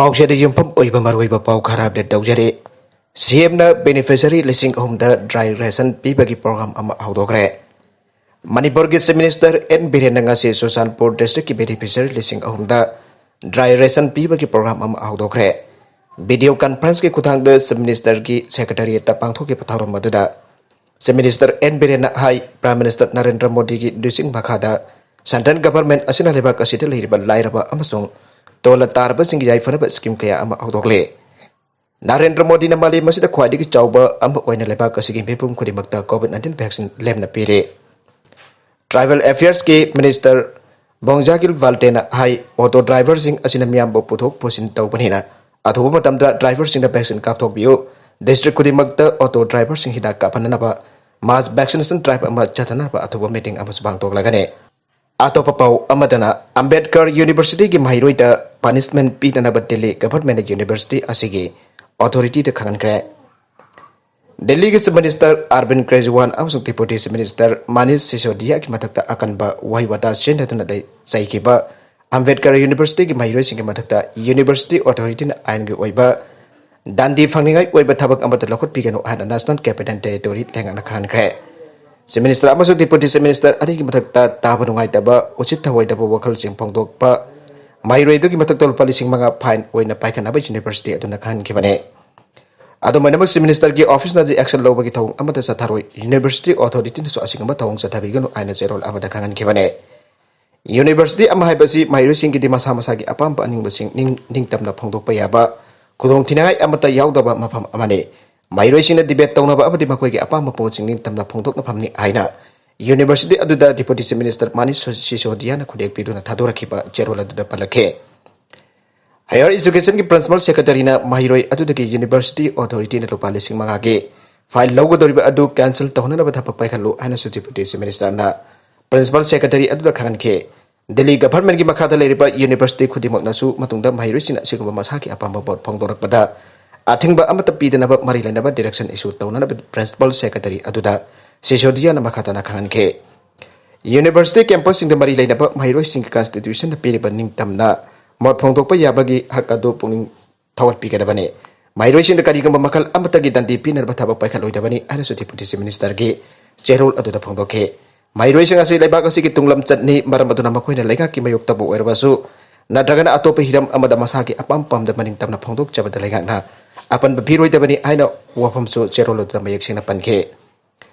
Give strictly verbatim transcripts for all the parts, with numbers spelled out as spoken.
ꯄꯥꯎꯁꯦꯗ ꯌꯨꯝꯐꯝ ꯑꯣꯏꯕ ꯃꯔꯨꯑꯣꯏꯕ ꯄꯥꯎ ꯈꯔ ꯑꯞꯗꯦꯠ ꯇꯧꯖꯔꯤ꯫ ꯁꯤ ꯑꯦꯝꯅ ꯕꯦꯅꯤꯐꯤꯁꯔꯤ ꯂꯤꯁꯤꯡ ꯑꯍꯨꯝꯗ ꯗ꯭ꯔꯥꯏ ꯔꯦꯁꯟ ꯄꯤꯕꯒꯤ ꯄ꯭ꯔꯣꯒ꯭ꯔꯥꯝ ꯑꯃ ꯍꯧꯗꯣꯛꯈ꯭ꯔꯦ꯫ ꯃꯅꯤꯄꯨꯔꯒꯤ ꯆꯤꯐ ꯃꯤꯅꯤꯁꯇꯔ ꯑꯦꯟ ꯕꯤꯔꯦꯟꯅ ꯉꯁꯤ ꯆꯨꯔꯆꯥꯟꯄꯨꯔ ꯗꯤꯁꯇ꯭ꯔꯤꯛꯀꯤ ꯕꯦꯅꯤꯐꯤꯁꯔꯤ ꯂꯤꯁꯤꯡ ꯑꯍꯨꯝꯗ ꯗ꯭ꯔꯥꯏ ꯔꯦꯁꯟ ꯄꯤꯕꯒꯤ ꯄ꯭ꯔꯣꯒ꯭ꯔꯥꯝ ꯑꯃ ꯍꯧꯗꯣꯛꯈ꯭ꯔꯦ꯫ ꯚꯤꯗꯤꯑꯣ ꯀꯟꯐꯔꯦꯟꯁꯀꯤ ꯈꯨꯠꯊꯥꯡꯗ ꯆꯤꯐ ꯃꯤꯅꯤꯁꯇꯔꯒꯤ ꯁꯦꯀ꯭ꯔꯦꯇꯔꯤꯌꯦꯠꯇ ꯄꯥꯡꯊꯣꯛꯈꯤꯕ ꯊꯧꯔꯝ ꯑꯗꯨꯗ ꯆꯤꯐ ꯃꯤꯅꯤꯁꯇꯔ ꯑꯦꯟ ꯕꯤꯔꯦꯟꯅ ꯍꯥꯏ, ꯄ꯭ꯔꯥꯏꯝ ꯃꯤꯅꯤꯁꯇꯔ ꯅꯔꯦꯟꯗ꯭ꯔ ꯃꯣꯗꯤꯒꯤ ꯂꯨꯆꯤꯡ ꯃꯈꯥꯗ ꯁꯦꯟꯇ꯭ꯔꯦꯜ ꯒꯚꯔꯟꯃꯦꯟꯠ ꯑꯁꯤꯅ ꯂꯩꯕꯥꯛ ꯑꯁꯤꯗ ꯂꯩꯔꯤꯕ ꯂꯥꯏꯔꯕ ꯑꯃꯁꯨꯡ ꯇꯣꯜꯂ ꯇꯥꯔꯕꯁꯤꯡꯒꯤ ꯌꯥꯏꯐꯅꯕ ꯁ꯭ꯀꯤꯝ ꯀꯌꯥ ꯑꯃ ꯍꯧꯗꯣꯛꯂꯦ꯫ ꯅꯔꯦꯟꯗ꯭ꯔ ꯃꯣꯗꯤꯅ ꯃꯥꯂꯦꯝ ꯑꯁꯤꯗ ꯈ꯭ꯋꯥꯏꯗꯒꯤ ꯆꯥꯎꯕ ꯑꯃ ꯑꯣꯏꯅ ꯂꯩꯕꯥꯛ ꯑꯁꯤꯒꯤ ꯃꯤꯄꯨꯝ ꯈꯨꯗꯤꯡꯃꯛꯇ ꯀꯣꯚꯤꯗ ꯅꯥꯏꯟꯇꯤꯟ ꯚꯦꯛꯁꯤꯟ ꯂꯦꯝꯅ ꯄꯤꯔꯦ꯫ ꯇ꯭ꯔꯥꯏꯕꯦꯜ ꯑꯦꯐꯤꯌꯔꯁꯀꯤ ꯃꯤꯅꯤꯁꯇꯔ ꯕꯣꯡꯖꯥꯒꯤꯜ ꯚꯥꯜꯇꯦꯅ ꯍꯥꯏ, ꯑꯣꯇꯣ ꯗ꯭ꯔꯥꯏꯚꯔꯁꯤꯡ ꯑꯁꯤꯅ ꯃꯤꯌꯥꯝꯕꯨ ꯄꯨꯊꯣꯛ ꯄꯨꯁꯤꯟ ꯇꯧꯕꯅꯤꯅ ꯑꯊꯨꯕ ꯃꯇꯝꯗ ꯗ꯭ꯔꯥꯏꯚꯔꯁꯤꯡꯗ ꯚꯦꯛꯁꯤꯟ ꯀꯥꯞꯊꯣꯛꯄꯤꯌꯨ꯫ ꯗꯤꯁꯇ꯭ꯔꯤꯛ ꯈꯨꯗꯤꯡꯃꯛꯇ ꯑꯣꯇꯣ ꯗ꯭ꯔꯥꯏꯚꯔꯁꯤꯡ ꯍꯤꯗꯥꯛ ꯀꯥꯞꯍꯟꯅꯅꯕ ꯃꯥꯁ ꯚꯦꯛꯁꯤꯅꯦꯁꯟ ꯗ꯭ꯔꯥꯏꯚ ꯑꯃ ꯆꯠꯊꯅꯕ ꯑꯊꯨꯕ ꯃꯤꯇꯤꯡ ꯑꯃꯁꯨ ꯄꯥꯡꯊꯣꯛꯂꯒꯅꯤ꯫ ꯑꯇꯣꯞꯄ ꯄꯥꯎ ꯑꯃꯗꯅ, ꯑꯝꯕꯦꯗꯀꯔ ꯌꯨꯅꯤꯚꯔꯁꯤꯇꯤꯒꯤ ꯃꯍꯩꯔꯣꯏꯗ ꯄꯅꯤꯁꯃꯦꯟꯠ ꯄꯤꯗꯅꯕ ꯗꯤꯜꯂꯤ ꯒꯚꯔꯟꯃꯦꯟꯠꯅ ꯌꯨꯅꯤꯚꯔꯁꯤꯇꯤ ꯑꯁꯤꯒꯤ ꯑꯣꯊꯣꯔꯤꯇꯤꯗ ꯈꯪꯍꯟꯈ꯭ꯔꯦ꯫ ꯗꯤꯜꯂꯤꯒꯤ ꯆꯤꯐ ꯃꯤꯅꯤꯁꯇꯔ ꯑꯔꯕꯤꯟꯗ ꯀꯦꯖ꯭ꯔꯤꯋꯥꯜ ꯑꯃꯁꯨꯡ ꯗꯦꯄꯨꯇꯤ ꯆꯤꯐ ꯃꯤꯅꯤꯁꯇꯔ ꯃꯅꯤꯁ ꯁꯤꯁꯣꯗꯤꯌꯥꯒꯤ ꯃꯊꯛꯇ ꯑꯀꯟꯕ ꯋꯥꯍꯩ ꯋꯥꯇꯥ ꯁꯤꯖꯤꯟꯅꯗꯨꯅ ꯂꯩ-, ꯆꯩꯈꯤꯕ ꯑꯝꯕꯦꯗꯀꯔ ꯌꯨꯅꯤꯚꯔꯁꯤꯇꯤꯒꯤ ꯃꯍꯩꯔꯣꯏꯁꯤꯡꯒꯤ ꯃꯊꯛꯇ ꯌꯨꯅꯤꯚꯔꯁꯤꯇꯤ ꯑꯣꯊꯣꯔꯤꯇꯤꯅ ꯑꯥꯏꯟꯒꯤ ꯑꯣꯏꯕ ꯗꯟꯗꯤ ꯐꯪꯅꯤꯡꯉꯥꯏ ꯑꯣꯏꯕ ꯊꯕꯛ ꯑꯃꯠꯇ ꯂꯧꯈꯠꯄꯤꯒꯅꯨ ꯍꯥꯏꯅ ꯅꯦꯁꯅꯦꯜ ꯀꯦꯄꯤꯇꯦꯜ ꯇꯦꯔꯤꯇꯣꯔꯤ ꯂꯩꯉꯥꯛꯅ ꯈꯪꯍꯟꯈ꯭ꯔꯦ꯫ ꯆꯤꯐ ꯃꯤꯅꯤꯁꯇꯔ ꯑꯃꯁꯨꯡ ꯗꯦꯄꯨꯇꯤ ꯆꯤꯐ ꯃꯤꯅꯤꯁꯇꯔ ꯑꯅꯤꯒꯤ ꯃꯊꯛꯇ ꯇꯥꯕ ꯅꯨꯡꯉꯥꯏꯇꯕ, ꯎꯆꯤꯠ ꯊꯑꯣꯏꯗꯕ ꯋꯥꯈꯜꯁꯤꯡ ꯐꯣꯡꯗꯣꯛꯄ ꯃꯍꯩꯔꯣꯏ ꯑꯗꯨꯒꯤ ꯃꯊꯛꯇ ꯂꯨꯄꯥ ꯂꯤꯁꯤꯡ ꯃꯉꯥ ꯐꯥꯏꯟ ꯑꯣꯏꯅ ꯄꯥꯏꯈꯠꯅꯕ ꯌꯨꯅꯤꯚꯔꯁꯤꯇꯤ ꯑꯗꯨꯅ ꯈꯪꯍꯟꯈꯤꯕꯅꯤ꯫ ꯑꯗꯨꯝ ꯑꯣꯏꯅꯃꯛ, ꯆꯤꯐ ꯃꯤꯅꯤꯁꯇꯔꯒꯤ ꯑꯣꯐꯤꯁꯅꯗꯤ ꯑꯦꯛꯁꯟ ꯂꯧꯕꯒꯤ ꯊꯧꯑꯣꯡ ꯑꯃꯠꯇ ꯆꯠꯊꯔꯣꯏ, ꯌꯨꯅꯤꯚꯔꯁꯤꯇꯤ ꯑꯣꯊꯣꯔꯤꯇꯤꯅꯁꯨ ꯑꯁꯤꯒꯨꯝꯕ ꯊꯧꯑꯣꯡ ꯆꯠꯊꯕꯤꯒꯅꯨ ꯍꯥꯏꯅ ꯆꯦꯔꯣꯜ ꯑꯃꯗ ꯈꯪꯍꯟꯈꯤꯕꯅꯤ꯫ ꯌꯨꯅꯤꯚꯔꯁꯤꯇꯤ ꯑꯃ ꯍꯥꯏꯕꯁꯤ ꯃꯍꯩꯔꯣꯏꯁꯤꯡꯒꯤꯗꯤ ꯃꯁꯥ ꯃꯁꯥꯒꯤ ꯑꯄꯥꯝꯕ ꯑꯅꯤꯡꯕꯁꯤꯡ ꯅꯤꯡ-, ꯅꯤꯡꯇꯝꯅ ꯐꯣꯡꯗꯣꯛꯄ ꯌꯥꯕ, ꯈꯨꯗꯣꯡꯊꯤꯅꯤꯡꯉꯥꯏ ꯑꯃꯠꯇ ꯌꯥꯎꯗꯕ ꯃꯐꯝ ꯑꯃꯅꯤ꯫ ꯃꯍꯩꯔꯣꯏꯁꯤꯡꯅ ꯗꯤꯕꯦꯠ ꯇꯧꯅꯕ ꯑꯃꯗꯤ ꯃꯈꯣꯏꯒꯤ ꯑꯄꯥꯝꯕ ꯄꯣꯠꯁꯤꯡ ꯅꯤꯡꯇꯝꯅ ꯐꯣꯡꯗꯣꯛꯅꯐꯝꯅꯤ ꯍꯥꯏꯅ ꯌꯨꯅꯤꯚꯔꯁꯤꯇꯤ ꯑꯗꯨꯗ ꯗꯦꯄꯨꯇꯤ ꯆꯤꯐ ꯃꯤꯅꯤꯁꯇꯔ ꯃꯅꯤꯁ ꯁꯤꯁꯣꯗꯤꯌꯥꯅ ꯈꯨꯗꯦꯛ ꯄꯤꯗꯨꯅ ꯊꯥꯗꯣꯔꯛꯈꯤꯕ ꯆꯦꯔꯣꯜ ꯑꯗꯨꯗ ꯄꯜꯂꯛꯈꯤ꯫ ꯍꯥꯌꯔ ꯑꯦꯖꯨꯀꯦꯁꯟꯒꯤ ꯄ꯭ꯔꯤꯟꯁꯤꯄꯥꯜ ꯁꯦꯀ꯭ꯔꯦꯇꯔꯤꯅ ꯃꯍꯩꯔꯣꯏ ꯑꯗꯨꯗꯒꯤ ꯌꯨꯅꯤꯚꯔꯁꯤꯇꯤ ꯑꯣꯊꯣꯔꯤꯇꯤꯅ ꯂꯨꯄꯥ ꯂꯤꯁꯤꯡ ꯃꯉꯥꯒꯤ ꯐꯥꯏꯟ ꯂꯧꯒꯗꯧꯔꯤꯕ ꯑꯗꯨ ꯀꯦꯟꯁꯦꯜ ꯇꯧꯍꯟꯅꯅꯕ ꯊꯕꯛ ꯄꯥꯏꯈꯠꯂꯨ ꯍꯥꯏꯅꯁꯨ ꯗꯦꯄꯨꯇꯤ ꯆꯤꯐ ꯃꯤꯅꯤꯁꯇꯔꯅ ꯄ꯭ꯔꯤꯟꯁꯤꯄꯥꯜ ꯁꯦꯀ꯭ꯔꯦꯇꯔꯤ ꯑꯗꯨꯗ ꯈꯪꯍꯟꯈꯤ꯫ ꯗꯤꯜꯂꯤ ꯒꯚꯔꯟꯃꯦꯟꯠꯀꯤ ꯃꯈꯥꯗ ꯂꯩꯔꯤꯕ ꯌꯨꯅꯤꯚꯔꯁꯤꯇꯤ ꯈꯨꯗꯤꯡꯃꯛꯅꯁꯨ ꯃꯇꯨꯡꯗ ꯃꯍꯩꯔꯣꯏꯁꯤꯡꯅ ꯑꯁꯤꯒꯨꯝꯕ ꯃꯁꯥꯒꯤ ꯑꯄꯥꯝꯕ ꯄꯣꯠ ꯐꯣꯡꯗꯣꯔꯛꯄꯗ ꯑꯊꯤꯡꯕ ꯑꯃꯠꯇ ꯄꯤꯗꯅꯕ ꯃꯔꯤ ꯂꯩꯅꯕ ꯗꯤꯔꯦꯛꯁꯟ ꯏꯁꯨ ꯇꯧꯅꯅꯕ ꯄ꯭ꯔꯤꯟꯁꯤꯄꯥꯜ ꯁꯦꯀ꯭ꯔꯦꯇꯔꯤ ꯑꯗꯨꯗ ꯁꯤꯁꯣꯗꯤꯌꯥꯅ ꯃꯈꯥ ꯇꯥꯅ ꯈꯪꯍꯟꯈꯤ꯫ ꯌꯨꯅꯤꯚꯔꯁꯤꯇꯤ ꯀꯦꯝꯄꯁꯁꯤꯡꯗ ꯃꯔꯤ ꯂꯩꯅꯕ ꯃꯍꯩꯔꯣꯏꯁꯤꯡꯒꯤ ꯀꯟꯁꯇꯤꯇ꯭ꯌꯨꯁꯟꯗ ꯄꯤꯔꯤꯕ ꯅꯤꯡꯇꯝꯅ ꯃꯣꯠ ꯐꯣꯡꯗꯣꯛꯄ ꯌꯥꯕꯒꯤ ꯍꯛ ꯑꯗꯨ ꯄꯨꯛꯅꯤꯡ ꯊꯧꯒꯠꯄꯤꯒꯗꯕꯅꯤ꯫ ꯃꯍꯩꯔꯣꯏꯁꯤꯡꯗ ꯀꯔꯤꯒꯨꯝꯕ ꯃꯈꯜ ꯑꯃꯠꯇꯒꯤ ꯗꯟꯗꯤ ꯄꯤꯅꯅꯕ ꯊꯕꯛ ꯄꯥꯏꯈꯠꯂꯣꯏꯗꯕꯅꯤ ꯍꯥꯏꯅꯁꯨ Deputy Chief Minister ꯒꯤ ꯆꯦꯔꯣꯜ ꯑꯗꯨꯗ ꯐꯣꯡꯗꯣꯛꯈꯤ꯫ ꯃꯍꯩꯔꯣꯏꯁꯤꯡ ꯑꯁꯤ ꯂꯩꯕꯥꯛ ꯑꯁꯤꯒꯤ ꯇꯨꯡꯂꯝꯆꯠꯅꯤ, ꯃꯔꯝ ꯑꯗꯨꯅ ꯃꯈꯣꯏꯅ ꯂꯩꯉꯥꯛꯀꯤ ꯃꯥꯌꯣꯛꯇꯕꯨ ꯑꯣꯏꯔꯕꯁꯨ ꯅꯠꯇ꯭ꯔꯒꯅ ꯑꯇꯣꯞꯄ ꯍꯤꯔꯝ ꯑꯃꯗ ꯃꯁꯥꯒꯤ ꯑꯄꯥꯝ ꯄꯥꯝꯗ ꯃꯅꯤꯡ ꯇꯝꯅ ꯐꯣꯡꯗꯣꯛꯆꯕꯗ ꯂꯩꯉꯥꯛꯅ ꯑꯄꯟꯕ ꯄꯤꯔꯣꯏꯗꯕꯅꯤ ꯍꯥꯏꯅ ꯋꯥꯐꯝꯁꯨ ꯆꯦꯔꯣꯜ ꯑꯗꯨꯗ ꯃꯌꯦꯛ ꯁꯦꯡꯅ ꯄꯟꯈꯤ꯫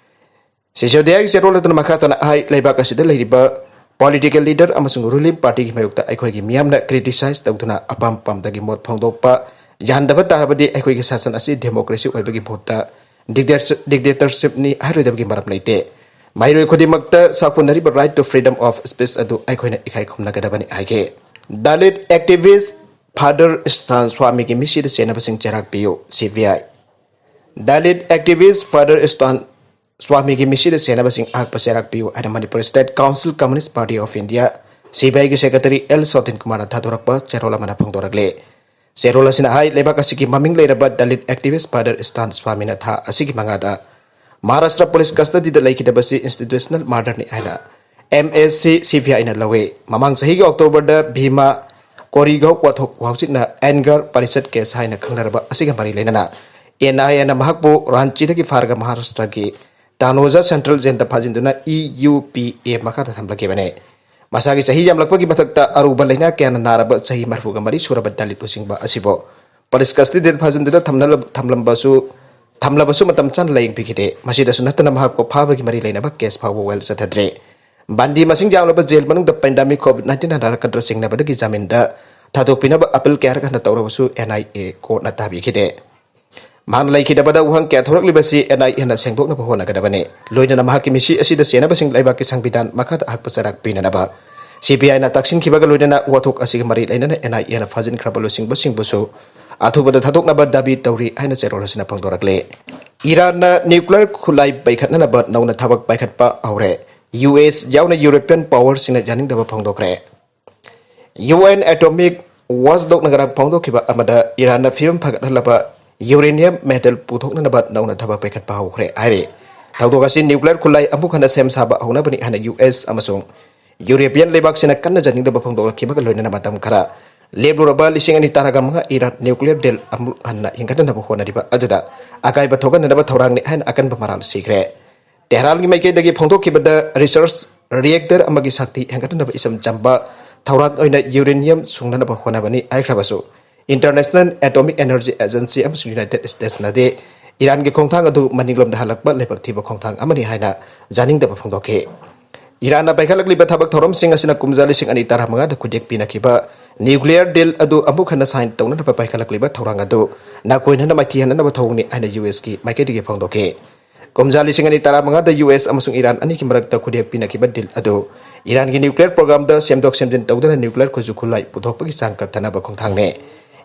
ꯁꯤꯁꯣꯗꯤꯌꯥꯒꯤ ꯆꯦꯔꯣꯜ ꯑꯗꯨꯅ ꯃꯈꯥ ꯇꯥꯅ ꯍꯥꯏ, ꯂꯩꯕꯥꯛ ꯑꯁꯤꯗ ꯂꯩꯔꯤꯕ political leader ꯑꯃꯁꯨꯡ ruling party ꯒꯤ ꯃꯥꯌꯣꯛꯇ ꯑꯩꯈꯣꯏꯒꯤ ꯃꯤꯌꯥꯝꯅ criticize ꯇꯧꯗꯨꯅ ꯑꯄꯥꯝ ꯄꯥꯝꯗꯒꯤ ꯃꯣꯠ ꯐꯣꯡꯗꯣꯛꯄ ꯌꯥꯍꯟꯗꯕ ꯇꯥꯔꯕꯗꯤ ꯑꯩꯈꯣꯏꯒꯤ ꯁꯥꯁꯟ ꯑꯁꯤ democracy ꯑꯣꯏꯕꯒꯤ ꯃꯍꯨꯠꯇ dictator-, dictatorship ꯅꯤ ꯍꯥꯏꯔꯣꯏꯗꯕꯒꯤ ꯃꯔꯝ ꯂꯩꯇꯦ꯫ ꯃꯍꯩꯔꯣꯏ ꯈꯨꯗꯤꯡꯃꯛꯇ ꯁꯥꯐꯨꯅꯔꯤꯕ right to freedom of speech ꯑꯗꯨ ꯑꯩꯈꯣꯏꯅ ꯏꯀꯥꯏ ꯈꯨꯝꯅꯒꯗꯕꯅꯤ ꯍꯥꯏꯈꯤ꯫ Dalit activist Father Stan Swami ꯒꯤ ꯃꯤꯠꯁꯤꯗ ꯆꯦꯟꯅꯕꯁꯤꯡ ꯆꯩꯔꯥꯛ ꯄꯤꯌꯨ, C B I꯫ Dalit activist Father Stan Swami ꯒꯤ ꯃꯤꯠꯁꯤꯗ ꯆꯦꯟꯅꯕꯁꯤꯡ ꯑꯍꯛꯄ ꯆꯩꯔꯥꯛ ꯄꯤꯌꯨ ꯍꯥꯏꯅ Manipur State Council Communist Party of India, C B I ꯒꯤ secretary L ꯁꯣꯇꯤꯟ ꯀꯨꯃꯥꯔꯅ ꯊꯥꯗꯣꯔꯛꯄ ꯆꯦꯔꯣꯜ ꯑꯃꯅ ꯐꯣꯡꯗꯣꯔꯛꯂꯤ꯫ ꯆꯦꯔꯣꯜ ꯑꯁꯤꯅ ꯍꯥꯏ, ꯂꯩꯕꯥꯛ ꯑꯁꯤꯒꯤ ꯃꯃꯤꯡ ꯂꯩꯔꯕ Dalit activist Father Stan Swami ꯅ ꯊꯥ ꯑꯁꯤꯒꯤ ꯃꯉꯥꯗ ꯃꯍꯥꯔꯥꯁꯇ꯭ꯔ police custody ꯗ ꯂꯩꯈꯤꯗꯕꯁꯤ institutional murder ꯅꯤ ꯍꯥꯏꯅ M S C C B I ꯅ ꯂꯧꯏ꯫ ꯃꯃꯥꯡ ꯆꯍꯤꯒꯤ October ꯗ ꯚꯤꯃꯥ ꯀꯣꯔꯤꯒꯧ ꯋꯥꯊꯣꯛ ꯍꯧꯖꯤꯛꯅ Anger Parishad case ꯍꯥꯏꯅ ꯈꯪꯅꯔꯕ ꯑꯁꯤꯒ ꯃꯔꯤ ꯂꯩꯅꯅ N I A ꯅ ꯃꯍꯥꯛꯄꯨ ꯔꯥꯟꯆꯤꯗꯒꯤ ꯐꯥꯔꯒ ꯃꯍꯥꯔꯥꯁꯇ꯭ꯔꯒꯤ ꯇꯥꯅꯣꯖꯥ Central Jail the ꯐꯥꯖꯤꯟꯗꯨꯅ E U P A ꯃꯈꯥꯗ ꯊꯝꯂꯛꯈꯤꯕꯅꯤ꯫ ꯃꯁꯥꯒꯤ ꯆꯍꯤ ꯌꯥꯝꯂꯛꯄꯒꯤ ꯃꯊꯛꯇ ꯑꯔꯨꯕ ꯂꯥꯏꯅꯥ ꯀꯌꯥꯅ ꯅꯥꯔꯕ ꯆꯍꯤ ꯃꯔꯤꯐꯨꯒ ꯃꯔꯤ ꯁꯨꯔꯕ Dalit ꯂꯨꯆꯤꯡꯕ ꯑꯁꯤꯕꯨ police custody ꯗ ꯐꯥꯖꯤꯟꯗꯨꯅ ꯊꯝꯅꯂ-, ꯊꯝꯂꯝꯕꯁꯨ, ꯊꯝꯂꯕꯁꯨ ꯃꯇꯝ ꯆꯥꯅ ꯂꯥꯌꯦꯡꯕꯤꯈꯤꯗꯦ꯫ ꯃꯁꯤꯗꯁꯨ ꯅꯠꯇꯅ ꯃꯍꯥꯛꯄꯨ ꯐꯥꯕꯒꯤ ꯃꯔꯤ ꯂꯩꯅꯕ case ꯐꯥꯎꯕ ꯋꯥꯌꯦꯜ ꯆꯠꯊꯗ꯭ꯔꯤ꯫ ꯕꯟꯗꯤ ꯃꯁꯤꯡ ꯌꯥꯝꯂꯕ jail ꯃꯅꯨꯡꯗ pandemic COVID nineteen ꯅꯥꯔꯛꯀꯗ꯭ꯔꯥ ꯆꯤꯡꯅꯕꯗꯒꯤ ꯖꯥꯃꯤꯟꯗ ꯊꯥꯗꯣꯛꯄꯤꯅꯕ appeal ꯀꯌꯥꯔꯛ ꯍꯟꯅ ꯇꯧꯔꯕꯁꯨ N I A court ꯅ ꯇꯥꯕꯤꯈꯤꯗꯦ꯫ ꯃꯍꯥꯛꯅ ꯂꯩꯈꯤꯗꯕꯗ ꯋꯥꯍꯪ ꯀꯌꯥ ꯊꯣꯔꯛꯂꯤꯕꯁꯤ N I A ꯅ ꯁꯦꯡꯗꯣꯛꯅꯕ ꯍꯣꯠꯅꯒꯗꯕꯅꯤ꯫ ꯂꯣꯏꯅꯅ ꯃꯍꯥꯛꯀꯤ ꯃꯤꯠꯁꯤ ꯑꯁꯤꯗ ꯆꯦꯟꯅꯕꯁꯤꯡ ꯂꯩꯕꯥꯛꯀꯤ ꯁꯪꯕꯤꯙꯥꯟ ꯃꯈꯥꯗ ꯑꯍꯛꯄ ꯆꯩꯔꯥꯛ ꯄꯤꯅꯅꯕ C B I ꯅ ꯇꯛꯁꯤꯟꯈꯤꯕꯒ ꯂꯣꯏꯅꯅ ꯋꯥꯊꯣꯛ ꯑꯁꯤꯒ ꯃꯔꯤ ꯂꯩꯅꯅ N I A ꯅ ꯐꯥꯖꯤꯟꯈ꯭ꯔꯕ ꯂꯨꯆꯤꯡꯕꯁꯤꯡꯕꯨꯁꯨ ꯑꯊꯨꯕꯗ ꯊꯥꯗꯣꯛꯅꯕ ꯗꯥꯕꯤ ꯇꯧꯔꯤ ꯍꯥꯏꯅ ꯆꯦꯔꯣꯜ ꯑꯁꯤꯅ ꯐꯣꯡꯗꯣꯔꯛꯂꯤ꯫ ꯏꯔꯥꯟꯅ nuclear ꯈꯨꯠꯂꯥꯏ ꯄꯩꯈꯠꯅꯅꯕ ꯅꯧꯅ ꯊꯕꯛ ꯄꯥꯏꯈꯠꯄ ꯍꯧꯔꯦ꯫ U S ꯌꯥꯎꯅ European power ꯁꯤꯡꯅ ꯌꯥꯅꯤꯡꯗꯕ ꯐꯣꯡꯗꯣꯛꯈ꯭ꯔꯦ꯫ U N Atomic Watchdog ꯅ ꯉꯔꯥꯡ ꯐꯣꯡꯗꯣꯛꯈꯤꯕ ꯑꯃꯗ ꯏꯔꯥꯟꯅ ꯐꯤꯕꯝ ꯐꯒꯠꯍꯜꯂꯕ uranium metal ꯄꯨꯊꯣꯛꯅꯅꯕ ꯅꯧꯅ ꯊꯕꯛ ꯄꯥꯏꯈꯠꯄ ꯍꯧꯈ꯭ꯔꯦ ꯍꯥꯏꯔꯤ꯫ ꯊꯧꯗꯣꯛ ꯑꯁꯤ nuclear ꯈꯨꯠꯂꯥꯏ ꯑꯃꯨꯛ ꯍꯟꯅ ꯁꯦꯝ ꯁꯥꯕ ꯍꯧꯅꯕꯅꯤ ꯍꯥꯏꯅ U S ꯑꯃꯁꯨꯡ European ꯂꯩꯕꯥꯛꯁꯤꯡꯅ ꯀꯟꯅ ꯌꯥꯅꯤꯡꯗꯕ ꯐꯣꯡꯗꯣꯛꯂꯛꯈꯤꯕꯒ ꯂꯣꯏꯅꯅ ꯃꯇꯝ ꯈꯔ ꯂꯦꯞꯂꯨꯔꯕ ꯂꯤꯁꯤꯡ ꯑꯅꯤ ꯇꯔꯥꯒ ꯃꯉꯥ ꯏꯔꯥꯟ ꯅ꯭ꯌꯨꯀ꯭ꯂꯤꯌꯔ ꯗꯤꯜ ꯑꯃꯨꯛ ꯍꯟꯅ ꯍꯤꯡꯒꯠꯅꯅꯕ ꯍꯣꯠꯅꯔꯤꯕ ꯑꯗꯨꯗ ꯑꯀꯥꯏꯕ ꯊꯣꯛꯍꯟꯅꯅꯕ ꯊꯧꯔꯥꯡꯅꯤ ꯍꯥꯏꯅ ꯑꯀꯟꯕ ꯃꯔꯥꯜ ꯁꯤꯈ꯭ꯔꯦ꯫ ꯇꯦꯍꯔꯥꯟꯒꯤ ꯃꯥꯏꯀꯩꯗꯒꯤ ꯐꯣꯡꯗꯣꯛꯈꯤꯕꯗ ꯔꯤꯁꯔꯁ ꯔꯤꯌꯦꯛꯇꯔ ꯑꯃꯒꯤ ꯁꯛꯇꯤ ꯍꯦꯟꯒꯠꯅꯅꯕ ꯏꯆꯝ ꯆꯝꯕ ꯊꯧꯔꯥꯡ ꯑꯣꯏꯅ ꯌꯨꯔꯦꯅꯤꯌꯝ ꯁꯨꯡꯅꯅꯕ ꯍꯣꯠꯅꯕꯅꯤ ꯍꯥꯏꯈ꯭ꯔꯕꯁꯨ, ꯏꯟꯇꯔꯅꯦꯁꯅꯦꯜ ꯑꯦꯇꯣꯃꯤꯛ ꯑꯦꯅꯔꯖꯤ ꯑꯦꯖꯦꯟꯁꯤ ꯑꯃꯁꯨꯡ ꯌꯨꯅꯥꯏꯇꯦꯗ ꯁ꯭ꯇꯦꯠꯁꯅꯗꯤ ꯏꯔꯥꯟꯒꯤ ꯈꯣꯡꯊꯥꯡ ꯑꯗꯨ ꯃꯅꯤꯡꯂꯣꯝꯗ ꯍꯜꯂꯛꯄ ꯂꯥꯏꯕꯛ ꯊꯤꯕ ꯈꯣꯡꯊꯥꯡ ꯑꯃꯅꯤ ꯍꯥꯏꯅ ꯌꯥꯅꯤꯡꯗꯕ ꯐꯣꯡꯗꯣꯛꯈꯤ꯫ ꯏꯔꯥꯟꯅ ꯄꯥꯏꯈꯠꯂꯛꯂꯤꯕ ꯊꯕꯛ ꯊꯧꯔꯝꯁꯤꯡ ꯑꯁꯤꯅ ꯀꯨꯝꯖꯥ ꯂꯤꯁꯤꯡ ꯑꯅꯤ ꯇꯔꯥꯃꯉꯥꯗ ꯈꯨꯗꯦꯛ ꯄꯤꯅꯈꯤꯕ ꯅ꯭ꯌꯨꯀ꯭ꯂꯤꯌꯔ ꯗꯤꯜ ꯑꯗꯨ ꯑꯃꯨꯛ ꯍꯟꯅ ꯁꯥꯏꯟ ꯇꯧꯅꯅꯕ ꯄꯥꯏꯈꯠꯂꯛꯂꯤꯕ ꯊꯧꯔꯥꯡ ꯑꯗꯨ ꯅꯥꯀꯣꯏꯅꯅ ꯃꯥꯏꯊꯤꯍꯟꯅꯅꯕ ꯊꯧꯑꯣꯡꯅꯤ ꯍꯥꯏꯅ ꯌꯨ ꯑꯦꯁꯀꯤ ꯃꯥꯏꯀꯩꯗꯒꯤ ꯐꯣꯡꯗꯣꯛꯈꯤ꯫ ꯀꯨꯝꯖꯥ ꯂꯤꯁꯤꯡ ꯑꯅꯤ ꯇꯔꯥꯃꯉꯥꯗ ꯌꯨ ꯑꯦꯁ ꯑꯃꯁꯨꯡ ꯏꯔꯥꯟ ꯑꯅꯤꯒꯤ ꯃꯔꯛꯇ ꯈꯨꯗꯦꯛ ꯄꯤꯅꯈꯤꯕ ꯗꯤꯜ ꯑꯗꯨ ꯏꯔꯥꯟꯒꯤ ꯅ꯭ꯌꯨꯀ꯭ꯂꯤꯌꯔ ꯄ꯭ꯔꯣꯒ꯭ꯔꯥꯝꯗ ꯁꯦꯝꯗꯣꯛ ꯁꯦꯝꯖꯤꯟ ꯇꯧꯗꯨꯅ ꯅ꯭ꯌꯨꯀ꯭ꯂꯤꯌꯔ ꯈꯨꯠꯁꯨ ꯈꯨꯠꯂꯥꯏ ꯄꯨꯊꯣꯛꯄꯒꯤ ꯆꯥꯡ ꯀꯛꯊꯅꯕ ꯈꯣꯡꯊꯥꯡꯅꯤ꯫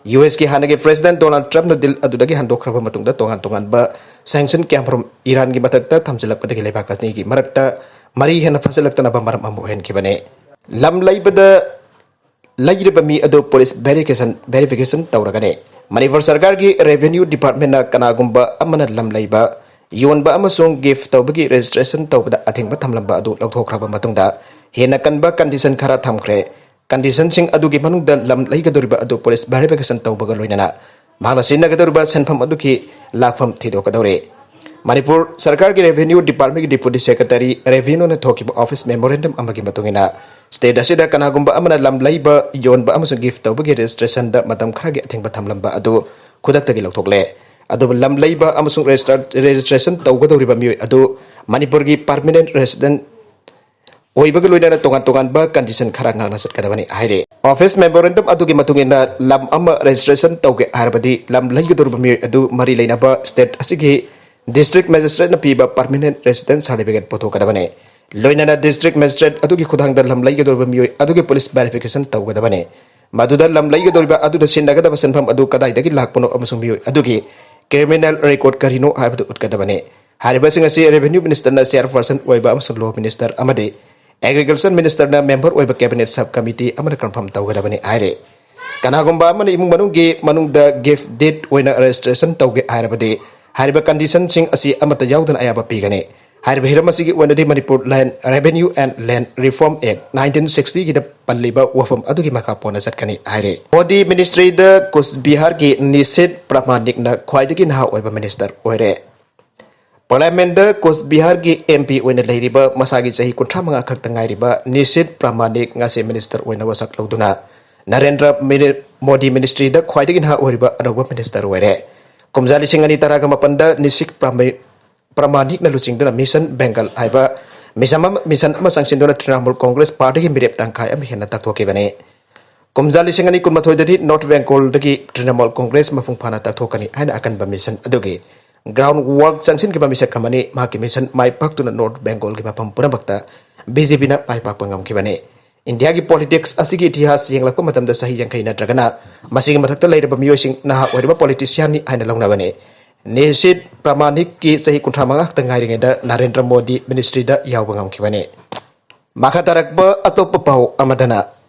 ꯌꯨ ꯑꯦꯁꯀꯤ ꯍꯥꯟꯅꯒꯤ ꯄ꯭ꯔꯦꯁꯤꯗꯦꯟꯠ ꯗꯣꯅꯥꯜꯗ ꯇ꯭ꯔꯝꯞꯅ ꯗꯤꯜ ꯑꯗꯨꯗꯒꯤ ꯍꯟꯗꯣꯛꯈ꯭ꯔꯕ ꯃꯇꯨꯡꯗ ꯇꯣꯉꯥꯟ ꯇꯣꯉꯥꯟꯕ ꯁꯦꯡꯁꯟ ꯀꯌꯥꯃꯔꯨꯝ ꯏꯔꯥꯟꯒꯤ ꯃꯊꯛꯇ ꯊꯝꯖꯤꯜꯂꯛꯄꯗꯒꯤ ꯂꯩꯕꯥꯛ ꯑꯅꯤꯒꯤ ꯃꯔꯛꯇ ꯃꯔꯤ ꯍꯦꯟꯅ ꯐꯖꯜꯂꯛꯇꯅꯕ ꯃꯔꯝ ꯑꯃ ꯑꯣꯏꯍꯟꯈꯤꯕꯅꯤ꯫ ꯂꯝ ꯂꯩꯕꯗ ꯂꯩꯔꯤꯕ ꯃꯤ ꯑꯗꯨ ꯄꯨꯂꯤꯁ ꯚꯦꯔꯤꯐꯤꯀꯦꯁꯟ ꯇꯧꯔꯒꯅꯤ꯫ ꯃꯅꯤꯄꯨꯔ ꯁꯔꯀꯥꯔꯒꯤ ꯔꯦꯚꯦꯅ꯭ꯌꯨ ꯗꯤꯄꯥꯔꯠꯃꯦꯟꯠꯅ ꯀꯅꯥꯒꯨꯝꯕ ꯑꯃꯅ ꯂꯝ ꯂꯩꯕ, ꯌꯣꯟꯕ ꯑꯃꯁꯨꯡ ꯒꯤꯐ ꯇꯧꯕꯒꯤ ꯔꯦꯖꯤꯁꯇ꯭ꯔꯦꯁꯟ ꯇꯧꯕꯗ ꯑꯊꯤꯡꯕ ꯊꯝꯂꯝꯕ ꯑꯗꯨ ꯂꯧꯊꯣꯛꯈ꯭ꯔꯕ ꯃꯇꯨꯡꯗ ꯍꯦꯟꯅ ꯀꯟꯕ ꯀꯟꯗꯤꯁꯟ ꯈꯔ ꯊꯝꯈ꯭ꯔꯦ꯫ ꯀꯟꯗꯤꯁꯟꯁꯤꯡ ꯑꯗꯨꯒꯤ ꯃꯅꯨꯡꯗ ꯂꯝ ꯂꯩꯒꯗꯧꯔꯤꯕ ꯑꯗꯨ ꯄꯨꯂꯤꯁ ꯚꯦꯔꯤꯐꯤꯀꯦꯁꯟ ꯇꯧꯕꯒ ꯂꯣꯏꯅꯅ ꯃꯍꯥꯛꯅ ꯁꯤꯖꯤꯟꯅꯒꯗꯧꯔꯤꯕ ꯁꯦꯟꯐꯝ ꯑꯗꯨꯒꯤ ꯂꯥꯛꯐꯝ ꯊꯤꯗꯣꯛꯀꯗꯧꯔꯤ꯫ ꯃꯅꯤꯄꯨꯔ ꯁꯔꯀꯥꯔꯒꯤ ꯔꯦꯚꯦꯅ꯭ꯌꯨ ꯗꯤꯄꯥꯔꯠꯃꯦꯟꯠꯀꯤ ꯗꯤꯄꯨꯇꯤ ꯁꯦꯀ꯭ꯔꯦꯇꯔꯤ ꯔꯦꯚꯦꯅ꯭ꯌꯨꯅ ꯊꯣꯛꯈꯤꯕ ꯑꯣꯐꯤꯁ ꯃꯦꯃꯣꯔꯦꯟꯗꯝ ꯑꯃꯒꯤ ꯃꯇꯨꯡ ꯏꯟꯅ, ꯁ꯭ꯇꯦꯠ ꯑꯁꯤꯗ ꯀꯅꯥꯒꯨꯝꯕ ꯑꯃꯅ ꯂꯝ ꯂꯩꯕ, ꯌꯣꯟꯕ ꯑꯃꯁꯨꯡ ꯒꯤꯐ ꯇꯧꯕꯒꯤ ꯔꯦꯖꯤꯁꯇ꯭ꯔꯦꯁꯟꯗ ꯃꯇꯝ ꯈꯔꯒꯤ ꯑꯊꯤꯡꯕ ꯊꯝꯂꯝꯕ ꯑꯗꯨ ꯈꯨꯗꯛꯇꯒꯤ ꯂꯧꯊꯣꯛꯂꯦ꯫ ꯑꯗꯨꯕꯨ ꯂꯝ ꯂꯩꯕ ꯑꯃꯁꯨꯡ ꯔꯦꯖꯤꯁꯇ꯭ꯔ-, ꯔꯦꯖꯤꯁꯇ꯭ꯔꯦꯁꯟ ꯇꯧꯒꯗꯧꯔꯤꯕ ꯃꯤꯑꯣꯏ ꯑꯗꯨ ꯃꯅꯤꯄꯨꯔꯒꯤ ꯄꯔꯃꯤꯅꯦꯟꯠ ꯔꯦꯁꯤꯗꯦꯟꯠ ꯑꯣꯏꯕꯒ ꯂꯣꯏꯅꯅ ꯇꯣꯉꯥꯟ ꯇꯣꯉꯥꯟꯕ ꯀꯟꯗꯤꯁꯟ ꯈꯔ ꯉꯥꯛꯅ ꯆꯠꯀꯗꯕꯅꯤ ꯍꯥꯏꯔꯤ꯫ ꯑꯣꯐꯤꯁ ꯃꯦꯃꯣꯔꯦꯟꯗꯝ ꯑꯗꯨꯒꯤ ꯃꯇꯨꯡ ꯏꯟꯅ, ꯂꯝ ꯑꯃ ꯔꯦꯖꯤꯁꯇ꯭ꯔꯦꯁꯟ ꯇꯧꯒꯦ ꯍꯥꯏꯔꯕꯗꯤ ꯂꯝ ꯂꯩꯒꯗꯧꯔꯤꯕ ꯃꯤꯑꯣꯏ ꯑꯗꯨ ꯃꯔꯤ ꯂꯩꯅꯕ ꯁ꯭ꯇꯦꯠ ꯑꯁꯤꯒꯤ ꯗꯤꯁꯇ꯭ꯔꯤꯛ ꯃꯦꯖꯤꯁꯇ꯭ꯔꯦꯠꯅ ꯄꯤꯕ ꯄꯔꯃꯤꯅꯦꯟꯠ ꯔꯦꯁꯤꯗꯦꯟꯠ ꯁꯥꯔꯇꯤꯐꯤꯀꯦꯠ ꯄꯨꯊꯣꯛꯀꯗꯕꯅꯤ꯫ ꯂꯣꯏꯅꯅ ꯗꯤꯁꯇ꯭ꯔꯤꯛ ꯃꯦꯖꯤꯁꯇ꯭ꯔꯦꯠ ꯑꯗꯨꯒꯤ ꯈꯨꯠꯊꯥꯡꯗ ꯂꯝ ꯂꯩꯒꯗꯧꯔꯤꯕ ꯃꯤꯑꯣꯏ ꯑꯗꯨꯒꯤ ꯄꯨꯂꯤꯁ ꯚꯦꯔꯤꯐꯤꯀꯦꯁꯟ ꯇꯧꯒꯗꯕꯅꯤ꯫ ꯃꯗꯨꯗ ꯂꯝ ꯂꯩꯒꯗꯧꯔꯤꯕ ꯑꯗꯨꯗ ꯁꯤꯖꯤꯟꯅꯒꯗꯕ ꯁꯦꯟꯐꯝ ꯑꯗꯨ ꯀꯗꯥꯏꯗꯒꯤ ꯂꯥꯛꯄꯅꯣ ꯑꯃꯁꯨꯡ ꯃꯤꯑꯣꯏ ꯑꯗꯨꯒꯤ ꯀ꯭ꯔꯤꯃꯤꯅꯦꯜ ꯔꯦꯀꯣꯔꯗ ꯀꯔꯤꯅꯣ ꯍꯥꯏꯕꯗꯨ ꯎꯠꯀꯗꯕꯅꯤ꯫ ꯍꯥꯏꯔꯤꯕꯁꯤꯡ ꯑꯁꯤ ꯔꯦꯚꯦꯅ꯭ꯌꯨ ꯃꯤꯅꯤꯁꯇꯔꯅ ꯆꯦꯌꯔꯄꯔꯁꯟ ꯑꯣꯏꯕ ꯑꯃꯁꯨꯡ ꯂꯣ ꯃꯤꯅꯤꯁꯇꯔ ꯑꯃꯗꯤ ꯑꯦꯒ꯭ꯔꯤꯀꯜꯆꯔ ꯃꯤꯅꯤꯁꯇꯔꯅ ꯃꯦꯝꯕꯔ ꯑꯣꯏꯕ ꯀꯦꯕꯤꯅꯦꯠ ꯁꯕ ꯀꯃꯤꯇꯤ ꯑꯃꯅ ꯀꯟꯐꯥꯔꯝ ꯇꯧꯒꯗꯕꯅꯤ ꯍꯥꯏꯔꯤ꯫ ꯀꯅꯥꯒꯨꯝꯕ ꯑꯃꯅ ꯏꯃꯨꯡ ꯃꯅꯨꯡꯒꯤ ꯃꯅꯨꯡꯗ ꯒꯤꯐ ꯗꯤꯗ ꯑꯣꯏꯅ ꯔꯦꯖꯤꯁꯇ꯭ꯔꯦꯁꯟ ꯇꯧꯒꯦ ꯍꯥꯏꯔꯕꯗꯤ, ꯍꯥꯏꯔꯤꯕ ꯀꯟꯗꯤꯁꯟꯁꯤꯡ ꯑꯁꯤ ꯑꯃꯠꯇ ꯌꯥꯎꯗꯅ ꯑꯌꯥꯕ ꯄꯤꯒꯅꯤ꯫ ꯍꯥꯏꯔꯤꯕ ꯍꯤꯔꯝ ꯑꯁꯤꯒꯤ ꯑꯣꯏꯅꯗꯤ Manipur Land Revenue and Land Reform Act nineteen sixty ꯒꯤꯗ ꯄꯜꯂꯤꯕ ꯋꯥꯐꯝ ꯑꯗꯨꯒꯤ ꯃꯈꯥ ꯄꯣꯟꯅ ꯆꯠꯀꯅꯤ ꯍꯥꯏꯔꯤ꯫ ꯃꯣꯗꯤ ꯃꯤꯅꯤꯁꯇ꯭ꯔꯤꯗ ꯀꯨꯆ ꯕꯤꯍꯥꯔꯒꯤ ꯅꯤꯁꯤꯠ ꯄ꯭ꯔꯃꯥꯅꯤꯛꯅ ꯈ꯭ꯋꯥꯏꯗꯒꯤ ꯅꯍꯥ ꯑꯣꯏꯕ ꯃꯤꯅꯤꯁꯇꯔ ꯑꯣꯏꯔꯦ꯫ ꯄꯥꯔꯂꯤꯌꯥꯃꯦꯟꯗ ꯀꯨꯆ ꯕꯤꯍꯥꯔꯒꯤ MP ꯑꯣꯏꯅ ꯂꯩꯔꯤꯕ ꯃꯁꯥꯒꯤ ꯆꯍꯤ ꯀꯨꯟꯊ꯭ꯔꯥ ꯃꯉꯥ ꯈꯛꯇ ꯉꯥꯏꯔꯤꯕ ꯅꯤꯁꯤꯠ ꯄ꯭ꯔꯃꯥꯅꯤꯛ ꯉꯁꯤ ꯃꯤꯅꯤꯁꯇꯔ ꯑꯣꯏꯅ ꯋꯥꯁꯛ ꯂꯧꯗꯨꯅ ꯅꯔꯦꯟꯗ꯭ꯔ ꯃꯤꯅꯤ-, ꯃꯣꯗꯤ ꯃꯤꯅꯤꯁꯇ꯭ꯔꯤꯗ ꯈ꯭ꯋꯥꯏꯗꯒꯤ ꯅꯍꯥ ꯑꯣꯏꯔꯤꯕ ꯑꯅꯧꯕ ꯃꯤꯅꯤꯁꯇꯔ ꯑꯣꯏꯔꯦ꯫ ꯀꯨꯝꯖꯥ ꯂꯤꯁꯤꯡ ꯑꯅꯤ ꯇꯔꯥꯒ ꯃꯥꯄꯟꯗ ꯅꯤꯁꯤꯠ ꯄ꯭ꯔꯃꯥ-, ꯄ꯭ꯔꯃꯥꯅꯤꯛꯅ ꯂꯨꯆꯤꯡꯗꯨꯅ ꯃꯤꯁꯟ ꯕꯦꯡꯒꯜ ꯍꯥꯏꯕ ꯃꯤꯁꯟ ꯑꯃ, ꯃꯤꯁꯟ ꯑꯃ ꯆꯪꯁꯤꯟꯗꯨꯅ ꯇ꯭ꯔꯤꯅꯥꯃꯨꯜ ꯀꯣꯡꯒ꯭ꯔꯦꯁ ꯄꯥꯔꯇꯤꯒꯤ ꯃꯤꯔꯦꯞ ꯇꯪꯈꯥꯏ ꯑꯃ ꯍꯦꯟꯅ ꯇꯛꯊꯣꯛꯈꯤꯕꯅꯤ꯫ ꯀꯨꯝꯖꯥ ꯂꯤꯁꯤꯡ ꯑꯅꯤ ꯀꯨꯟꯃꯥꯊꯣꯏꯗꯗꯤ ꯅꯣꯔꯠ ꯕꯦꯡꯒꯣꯜꯗꯒꯤ ꯇ꯭ꯔꯤꯅꯥꯃꯨꯜ ꯀꯣꯡꯒ꯭ꯔꯦꯁ ꯃꯄꯨꯡ ꯐꯥꯅ ꯇꯛꯊꯣꯛꯀꯅꯤ ꯍꯥꯏꯅ ꯑꯀꯟꯕ ꯃꯤꯁꯟ ꯑꯗꯨꯒꯤ ground work ꯆꯪꯁꯤꯟꯈꯤꯕ ꯃꯤꯁꯛ ꯑꯃꯅꯤ꯫ ꯃꯍꯥꯛꯀꯤ ꯃꯤꯁꯟ ꯃꯥꯏ ꯄꯥꯛꯇꯨꯅ ꯅꯣꯔꯠ ꯕꯦꯡꯒꯣꯜꯒꯤ ꯃꯐꯝ ꯄꯨꯝꯅꯃꯛꯇ BJPꯅ ꯃꯥꯏ ꯄꯥꯛꯄ ꯉꯝꯈꯤꯕꯅꯤ꯫ ꯏꯟꯗꯤꯌꯥꯒꯤ ꯄꯣꯂꯤꯇꯤꯛꯁ ꯑꯁꯤꯒꯤ ꯏꯇꯤꯍꯥꯁ ꯌꯦꯡꯂꯛꯄ ꯃꯇꯝꯗ ꯆꯍꯤ ꯌꯥꯡꯈꯩ ꯅꯠꯇ꯭ꯔꯒꯅ ꯃꯁꯤꯒꯤ ꯃꯊꯛꯇ ꯂꯩꯔꯕ ꯃꯤꯑꯣꯏꯁꯤꯡ ꯅꯍꯥ ꯑꯣꯏꯔꯤꯕ ꯄꯣꯂꯤꯇꯤꯁꯤꯌꯥꯟꯅꯤ ꯍꯥꯏꯅ ꯂꯧꯅꯕꯅꯤ꯫ ꯅꯤꯁꯤꯠ ꯄ꯭ꯔꯃꯥꯅꯤꯛꯀꯤ ꯆꯍꯤ ꯀꯨꯟꯊ꯭ꯔꯥ ꯃꯉꯥ ꯈꯛꯇ ꯉꯥꯏꯔꯤꯉꯩꯗ ꯅꯔꯦꯟꯗ꯭ꯔ ꯃꯣꯗꯤ ꯃꯤꯅꯤꯁꯇ꯭ꯔꯤꯗ ꯌꯥꯎꯕ ꯉꯝꯈꯤꯕꯅꯤ꯫ ꯃꯈꯥ ꯇꯥꯔꯛꯄ ꯑꯇꯣꯞꯄ ꯄꯥꯎ ꯑꯃꯗꯅ,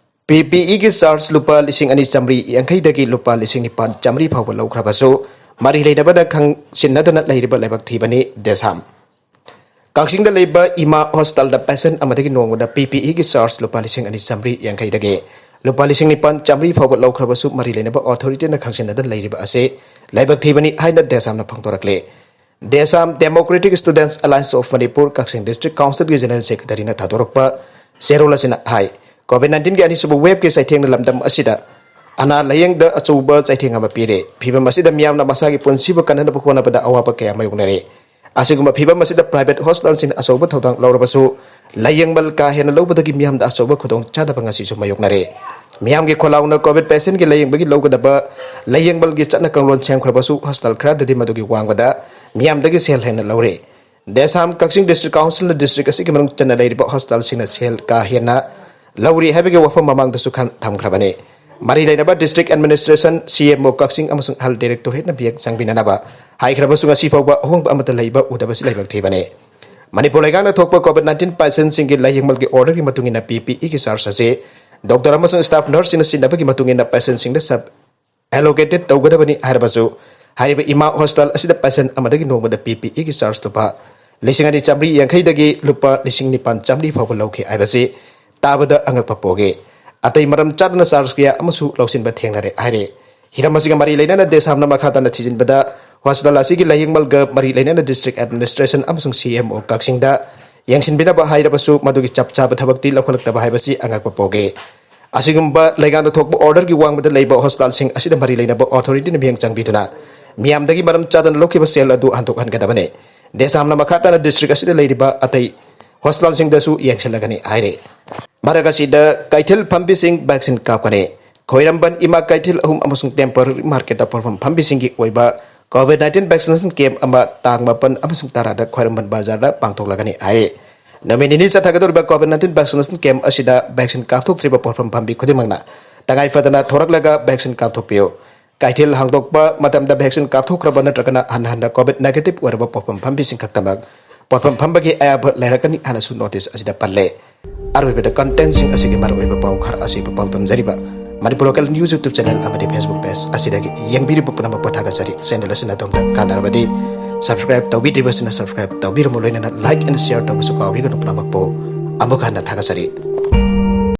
PPEꯒꯤ ꯆꯥꯔꯖ ꯂꯨꯄꯥ ꯂꯤꯁꯤꯡ ꯑꯅꯤ ꯆꯥꯃꯔꯤ ꯌꯥꯡꯈꯩꯗꯒꯤ ꯂꯨꯄꯥ ꯂꯤꯁꯤꯡ ꯅꯤꯄꯥꯟ ꯆꯥꯃꯔꯤ ꯐꯥꯎꯕ ꯂꯧꯈ꯭ꯔꯕꯁꯨ ꯃꯔꯤ ꯂꯩꯅꯕꯅ ꯈꯪꯁꯤꯟꯅꯗꯅ ꯂꯩꯔꯤꯕ ꯂꯥꯏꯕꯛ ꯊꯤꯕꯅꯤ ꯗꯦꯁꯥꯝ꯫ ꯀꯛꯆꯤꯡꯗ ꯂꯩꯕ ꯏꯃꯥ ꯍꯣꯁꯄꯤꯇꯥꯜꯗ ꯄꯦꯁꯦꯟ ꯑꯃꯗꯒꯤ ꯅꯣꯡꯃꯗ PPEꯒꯤ ꯆꯥꯔꯖ ꯂꯨꯄꯥ ꯂꯤꯁꯤꯡ ꯑꯅꯤ ꯆꯥꯃꯔꯤ ꯌꯥꯡꯈꯩꯗꯒꯤ ꯂꯨꯄꯥ ꯂꯤꯁꯤꯡ ꯅꯤꯄꯥꯟ ꯆꯥꯃꯔꯤ ꯐꯥꯎꯕ ꯂꯧꯈ꯭ꯔꯕꯁꯨ ꯃꯔꯤ ꯂꯩꯅꯕ ꯑꯣꯊꯣꯔꯤꯇꯤꯅ ꯈꯪꯁꯤꯟꯅꯗꯅ ꯂꯩꯔꯤꯕ ꯑꯁꯤ ꯂꯥꯏꯕꯛ ꯊꯤꯕꯅꯤ ꯍꯥꯏꯅ ꯗꯦꯁꯥꯝꯅ ꯐꯣꯡꯗꯣꯔꯛꯂꯤ꯫ ꯗꯦꯁꯥꯝ Democratic Students Alliance of Manipur Kakching district ꯀꯥꯎꯟꯁꯤꯜꯒꯤ ꯖꯦꯅꯔꯦꯜ ꯁꯦꯀ꯭ꯔꯦꯇꯔꯤꯅ ꯊꯥꯗꯣꯔꯛꯄ ꯆꯦꯔꯣꯜ ꯑꯁꯤꯅ ꯍꯥꯏ, COVID nineteen ꯒꯤ ꯑꯅꯤꯁꯨꯕ ꯋꯦꯕꯀꯤ ꯆꯩꯊꯦꯡꯅ ꯂꯝꯗꯝ ꯑꯁꯤꯗ ꯑꯅꯥ ꯂꯥꯌꯦꯡꯗ ꯑꯆꯧꯕ ꯆꯩꯊꯦꯡ ꯑꯃ ꯄꯤꯔꯦ꯫ ꯐꯤꯚꯝ ꯑꯁꯤꯗ ꯃꯤꯌꯥꯝꯅ ꯃꯁꯥꯒꯤ ꯄꯨꯟꯁꯤꯕꯨ ꯀꯟꯅꯅꯕ ꯍꯣꯠꯅꯕꯗ ꯑꯋꯥꯕ ꯀꯌꯥ ꯃꯥꯌꯣꯛꯅꯔꯦ꯫ ꯑꯁꯤꯒꯨꯝꯕ ꯐꯤꯚꯝ ꯑꯁꯤꯗ private hospitalꯁꯤꯡꯅ ꯑꯆꯧꯕ ꯊꯧꯗꯥꯡ ꯂꯧꯔꯕꯁꯨ, ꯂꯥꯌꯦꯡꯕꯜ ꯀꯥ ꯍꯦꯟꯅ ꯂꯧꯕꯗꯒꯤ ꯃꯤꯌꯥꯝꯗ ꯑꯆꯧꯕ ꯈꯨꯗꯣꯡꯆꯥꯗꯕ ꯉꯁꯤꯁꯨ ꯃꯥꯌꯣꯛꯅꯔꯦ꯫ ꯃꯤꯌꯥꯝꯒꯤ ꯈꯣꯜꯂꯥꯎꯅ COVID patientꯀꯤ ꯂꯥꯌꯦꯡꯕꯒꯤ ꯂꯧꯒꯗꯕ ꯂꯥꯌꯦꯡꯕꯜꯒꯤ ꯆꯠꯅ ꯀꯥꯡꯂꯣꯟ ꯁꯦꯝꯈ꯭ꯔꯕꯁꯨ, hospital ꯈꯔꯗꯗꯤ ꯃꯗꯨꯒꯤ ꯋꯥꯡꯃꯗ ꯃꯤꯌꯥꯝꯗꯒꯤ ꯁꯦꯜ ꯍꯦꯟꯅ ꯂꯧꯔꯦ꯫ ꯗꯦꯁꯥꯝ ꯀꯛꯆꯤꯡ ꯗꯤꯁꯇ꯭ꯔꯤꯛ ꯀꯥꯎꯟꯁꯤꯜꯅ ꯗꯤꯁꯇ꯭ꯔꯤꯛ ꯑꯁꯤꯒꯤ ꯃꯅꯨꯡ ꯆꯟꯅ ꯂꯩꯔꯤꯕ hospitalꯁꯤꯡꯅ ꯁꯦꯜ ꯀꯥ ꯍꯦꯟꯅ ꯂꯧꯔꯤ ꯍꯥꯏꯕꯒꯤ ꯋꯥꯐꯝ ꯃꯃꯥꯡꯗꯁꯨ ꯈꯟ-, ꯊꯝꯈ꯭ꯔꯕꯅꯤ꯫ ꯃꯔꯤ ꯂꯩꯅꯕ district administration, CMO ꯀꯛꯆꯤꯡ ꯑꯃꯁꯨꯡ health directorateꯅ ꯃꯤꯌꯦꯡ ꯆꯪꯕꯤꯅꯅꯕ ꯍꯥꯏꯈ꯭ꯔꯕꯁꯨ, ꯉꯁꯤ ꯐꯥꯎꯕ ꯑꯍꯣꯡꯕ ꯑꯃꯠꯇ ꯂꯩꯕ ꯎꯗꯕꯁꯤ ꯂꯥꯏꯕꯛ ꯊꯤꯕꯅꯤ꯫ ꯃꯅꯤꯄꯨꯔ ꯂꯩꯉꯥꯛꯅ ꯊꯣꯛꯄ COVID nineteen patientꯁꯤꯡꯒꯤ ꯂꯥꯌꯦꯡꯃꯜꯒꯤ orderꯒꯤ ꯃꯇꯨꯡ ꯏꯟꯅ PPEꯒꯤ charge ꯑꯁꯤ doctor ꯑꯃꯁꯨꯡ staff nurseꯁꯤꯡꯅ ꯁꯤꯟꯅꯕꯒꯤ ꯃꯇꯨꯡ ꯏꯟꯅ patientꯁꯤꯡꯗ sub allocated ꯇꯧꯒꯗꯕꯅꯤ ꯍꯥꯏꯔꯕꯁꯨ, ꯍꯥꯏꯔꯤꯕ ꯏꯃꯥ ꯍꯣꯁꯄꯤꯇꯥꯜ ꯑꯁꯤꯗ patient ꯑꯃꯗꯒꯤ ꯅꯣꯡꯃꯗ PPEꯒꯤ charge ꯂꯨꯄꯥ ꯂꯤꯁꯤꯡ ꯑꯅꯤ ꯆꯥꯃꯔꯤ ꯌꯥꯡꯈꯩꯗꯒꯤ ꯂꯨꯄꯥ ꯂꯤꯁꯤꯡ ꯅꯤꯄꯥꯟ ꯆꯥꯃꯔꯤ ꯐꯥꯎꯕ ꯂꯧꯈꯤ ꯍꯥꯏꯕꯁꯤ ꯇꯥꯕꯗ ꯑꯉꯛꯄ ꯄꯣꯛꯏ꯫ ꯑꯇꯩ ꯃꯔꯝ ꯆꯥꯗꯅ ꯆꯥꯔꯖ ꯀꯌꯥ ꯑꯃꯁꯨ ꯂꯧꯁꯤꯟꯕ ꯊꯦꯡꯅꯔꯦ ꯍꯥꯏꯔꯤ꯫ ꯍꯤꯔꯝ ꯑꯁꯤꯒ ꯃꯔꯤ ꯂꯩꯅꯅ ꯗꯦꯁꯥꯝꯅ ꯃꯈꯥ ꯇꯥꯅ ꯊꯤꯖꯤꯟꯕꯗ ꯍꯣꯁꯄꯤꯇꯥꯜ ꯑꯁꯤꯒꯤ ꯂꯥꯌꯦꯡꯃꯜꯒ ꯃꯔꯤ ꯂꯩꯅꯅ ꯗꯤꯁꯇ꯭ꯔꯤꯛ ꯑꯦꯗꯃꯤꯅꯤꯁꯇ꯭ꯔꯦꯁꯟ ꯑꯃꯁꯨꯡ ꯁꯤ ꯑꯦꯝ ꯑꯣ ꯀꯛꯆꯤꯡꯗ ꯌꯦꯡꯁꯤꯟꯕꯤꯅꯕ ꯍꯥꯏꯔꯕꯁꯨ ꯃꯗꯨꯒꯤ ꯆꯞ ꯆꯥꯕ ꯊꯕꯛꯇꯤ ꯂꯧꯈꯠꯂꯛꯇꯕ ꯍꯥꯏꯕꯁꯤ ꯑꯉꯛꯄ ꯄꯣꯛꯏ꯫ ꯑꯁꯤꯒꯨꯝꯕ ꯂꯩꯉꯥꯛꯅ ꯊꯣꯛꯄ ꯑꯣꯔꯗꯔꯒꯤ ꯋꯥꯡꯃꯗ ꯂꯩꯕ ꯍꯣꯁꯄꯤꯇꯥꯜꯁꯤꯡ ꯑꯁꯤꯗ ꯃꯔꯤ ꯂꯩꯅꯕ ꯑꯣꯊꯣꯔꯤꯇꯤꯅ ꯃꯤꯠꯌꯦꯡ ꯆꯪꯕꯤꯗꯨꯅ ꯃꯤꯌꯥꯝꯗꯒꯤ ꯃꯔꯝ ꯆꯥꯗꯅ ꯂꯧꯈꯤꯕ ꯁꯦꯜ ꯑꯗꯨ ꯍꯟꯗꯣꯛꯍꯟꯒꯗꯕꯅꯤ꯫ ꯗꯦꯁꯥꯝꯅ ꯃꯈꯥ ꯇꯥꯅ ꯗꯤꯁꯇ꯭ꯔꯤꯛ ꯑꯁꯤꯗ ꯂꯩꯔꯤꯕ ꯑꯇꯩ ꯍꯣꯁꯄꯤꯇꯥꯜꯁꯤꯡꯗꯁꯨ ꯌꯦꯡꯁꯤꯜꯂꯒꯅꯤ ꯍꯥꯏꯔꯤ꯫ ꯃꯔꯛ ꯑꯁꯤꯗ ꯀꯩꯊꯦꯜ ꯐꯝꯕꯤꯁꯤꯡ ꯚꯦꯛꯁꯤꯟ ꯀꯥꯞꯀꯅꯤ꯫ ꯈ꯭ꯋꯥꯏꯔꯝꯕꯟ ꯏꯃꯥ ꯀꯩꯊꯦꯜ ꯑꯍꯨꯝ ꯑꯃꯁꯨꯡ ꯇꯦꯝꯄꯔꯔꯤ ꯃꯥꯔꯀꯦꯠꯇ ꯄꯣꯠꯐꯝ ꯐꯝꯕꯤꯁꯤꯡꯒꯤ ꯑꯣꯏꯕ ꯀꯣꯚꯤꯗ ꯅꯥꯏꯟꯇꯤꯟ ꯚꯦꯛꯁꯤꯅꯦꯁꯟ ꯀꯦꯝꯞ ꯑꯃ ꯇꯥꯡ ꯃꯥꯄꯟ ꯑꯃꯁꯨꯡ ꯇꯔꯥꯗ ꯈ꯭ꯋꯥꯏꯔꯝꯕꯟ ꯕꯖꯥꯔꯗ ꯄꯥꯡꯊꯣꯛꯂꯒꯅꯤ ꯍꯥꯏꯔꯤ꯫ ꯅꯨꯃꯤꯠ ꯅꯤꯅꯤ ꯆꯠꯊꯒꯗꯧꯔꯤꯕ ꯀꯣꯚꯤꯗ ꯅꯥꯏꯟꯇꯤꯟ ꯚꯦꯛꯁꯤꯅꯦꯁꯟ ꯀꯦꯝꯞ ꯑꯁꯤꯗ ꯚꯦꯛꯁꯤꯟ ꯀꯥꯞꯊꯣꯛꯇ꯭ꯔꯤꯕ ꯄꯣꯠꯐꯝ ꯐꯝꯕꯤ ꯈꯨꯗꯤꯡꯃꯛꯅ ꯇꯉꯥꯏ ꯐꯗꯅ ꯊꯣꯔꯛꯂꯒ ꯚꯦꯛꯁꯤꯟ ꯀꯥꯞꯊꯣꯛꯄꯤꯌꯨ꯫ ꯀꯩꯊꯦꯜ ꯍꯥꯡꯗꯣꯛꯄ ꯃꯇꯝꯗ ꯚꯦꯛꯁꯤꯟ ꯀꯥꯞꯊꯣꯛꯈ꯭ꯔꯕ ꯅꯠꯇ꯭ꯔꯒꯅ ꯍꯟꯅ ꯍꯟꯅ ꯀꯣꯚꯤꯗ ꯅꯦꯒꯦꯇꯤꯚ ꯑꯣꯏꯔꯕ ꯄꯣꯠꯐꯝ ꯐꯝꯕꯤꯁꯤꯡ ꯈꯛꯇꯃꯛ ꯄꯣꯠꯐꯝ ꯐꯝꯕꯒꯤ ꯑꯌꯥꯕ ꯂꯩꯔꯛꯀꯅꯤ ꯍꯥꯏꯅꯁꯨ ꯅꯣꯇꯤꯁ ꯑꯁꯤꯗ ꯄꯜꯂꯦ꯫ ꯑꯔꯣꯏꯕꯗ ꯀꯟꯇꯦꯟꯁꯤꯡ ꯑꯁꯤꯒꯤ ꯃꯔꯨꯑꯣꯏꯕ ꯄꯥꯎ ꯈꯔ ꯑꯁꯤꯕꯨ ꯄꯥꯎꯗꯝꯖꯔꯤꯕ Manipur local news YouTube channel ꯑꯃꯗꯤ ꯐꯦꯁꯕꯨꯛ ꯄꯦꯖ ꯑꯁꯤꯗꯒꯤ ꯌꯦꯡꯕꯤꯔꯤꯕ ꯄꯨꯝꯅꯃꯛꯄꯨ ꯊꯥꯒꯠꯆꯔꯤ꯫ ꯆꯦꯅꯦꯜ ꯑꯁꯤꯅ ꯑꯗꯣꯝꯗ ꯀꯥꯟꯅꯔꯕꯗꯤ ꯁꯕꯁꯀ꯭ꯔꯥꯏꯕ ꯇꯧꯕꯤꯗ꯭ꯔꯤꯕꯁꯤꯅ ꯁꯕꯁꯀ꯭ꯔꯥꯏꯕ ꯇꯧꯕꯤꯔꯝꯃꯨ, ꯂꯣꯏꯅꯅ ꯂꯥꯏꯛ ꯑꯦꯟ ꯁꯤꯌꯔ ꯇꯧꯕꯁꯨ ꯀꯥꯎꯕꯤꯒꯅꯨ꯫ ꯄꯨꯝꯅꯃꯛꯄꯨ ꯑꯃꯨꯛ ꯍꯟꯅ ꯊꯥꯒꯠꯆꯔꯤ꯫